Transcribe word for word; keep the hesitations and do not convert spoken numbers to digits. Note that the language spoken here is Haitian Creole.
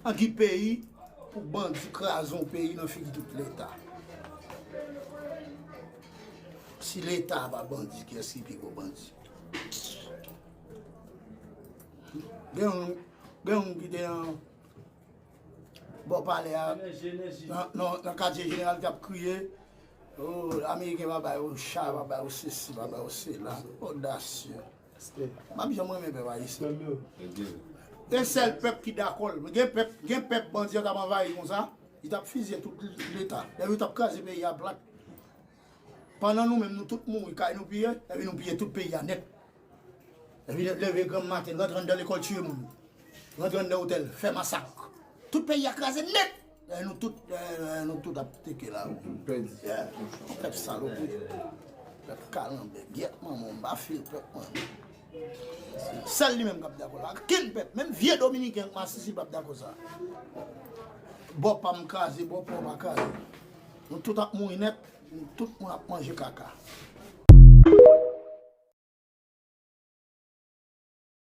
Nan ki peyi pou bandi kraze yon peyi nan figi tout Leta? Si Leta pa bandi, kiyès ki pi gwo bandi? Gen yon, gen yon ki te nan bò palè a, nan, nan, nan katye jeneral ki ap kriye, oh, Ameriken pa ba yo cha, pa ba yo sesi, pa ba yo sela. Odasye. M ap janm renmen pèp ayisyen. Gen sèl pèp ki dakò l. Gen pèp, gen pèp bandi an t ap anvayi konsa, li t ap fizye tout Leta. Epi li t ap kraze peyi a plat. Pandan nou menm, nou tout mouri, kay nou piye, epi nou piye tout peyi a nèt. Epi leve granm maten, rantre anndan lekòl, tiye moun. Rantre anndan otèl, fè masak. Tout peyi a kraze nèt. E nou tout, e, e, nou tout ap teke la. Pèdi. Yeah. Pèp salopri. Pèp kalanbè. Gyèt manman w, m pa fil pèp mwen. Sèl li menm k ap dakò la. Kenn pèp, menm vye dominiken ak masisi p ap dakò sa. Bò pa m kraze, bò pa w pa kraze. Nou tout ap mouri nèt, nou tout moun ap manje kaka.